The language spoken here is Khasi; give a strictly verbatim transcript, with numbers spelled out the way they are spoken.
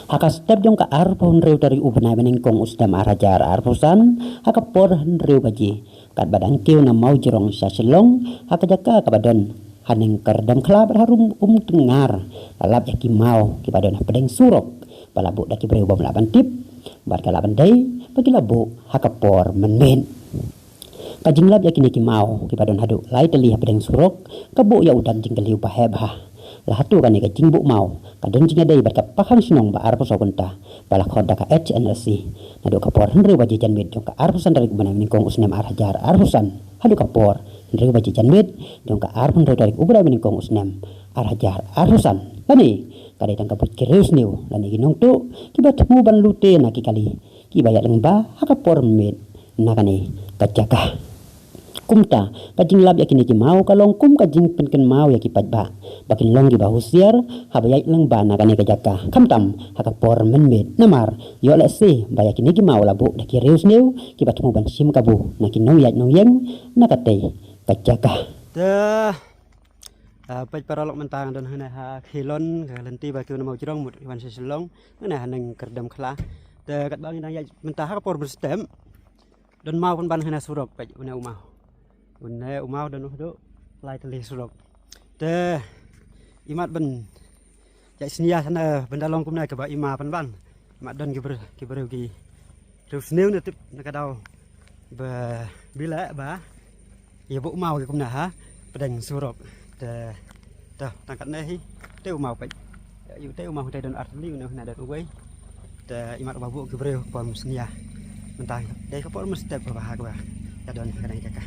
Ha ka step jong ka arphew hynriew tarik u bnai ba nyngkong u snem ar hajar arphew san, ha ka por hynriew baje, katba dang kiew na Mawjrong sha Shillong, ha ka jaka kaba don haneng Kyrdemkhla bad harum Umtyngngar, la lap ïa ki maw kiba don hapdeng surok, ba la buh da ki briew bym lah ban tip, bad ka la ban dei ba ki la buh ha ka por mynmiet. Ka jinglap ïa kine ki maw kiba don haduh lai tylli hapdeng surok ka buh ïa u dak jingkylli uba heh bha. La hato kane ka jingbuh maw ka don jingïadei bad ka pakhang shnong ba arphew saw kynta ba la khot da ka H N S C, naduh ka por hynriew baje janmiet jong ka arphew san tarik u bnai ba nyngkong u snem ar hajar arphew san haduh ka por hynriew baje janmiet jong ka arphew hynriew tarik u bnai ba nyngkong u snem ar hajar arphew san? Lane ka dei tang ka buit ki riewsniew lane ki nongtuh kiba thmu ban lute na ki kali kiba ïaid lyngba ha ka por mynmiet na kane ka jaka. Kumta ka jinglap ïa kine ki maw ka long kum ka jingpynkynmaw ïa ki paidbah ba kin long kiba husiar haba ïaid lyngba na kane ka jaka, khamtam ha ka por mynmiet, namar ïoh lehse ba ïa kine ki maw la buh da ki riewsniew kiba thmu ban shim kabu na ki nongïaid nongïeng na katei ka jaka. Te Ah, peit paralok, mynta nga don hangne ha khilon ka lynti ba kiew na Mawjrong mut wan sha Shillong, hangne haneng Kyrdemkhla. Te katba ngi dang ïaid mynta ha ka por mynstep, don maw pynban hangne surok, peit une u maw. Une u maw don haduh lai tylli surok. Te imat ban ïaid synñia shane ban da long kumne kaba i ma pynban. Imat don ki briew, ki briew ki riewsniew ne tip na ka daw ba bi leh ba ïa buh maw ki kumne ha pdeng surok. Te, te tang katne hi te u maw peit. Ïa u te u maw te don ar tylli, une u hynne don uwei. Te imat ba buh ki briew por mynstep. Mynta dei ka por mynstep kaba ha kaba ïa don ha kane ka jaka.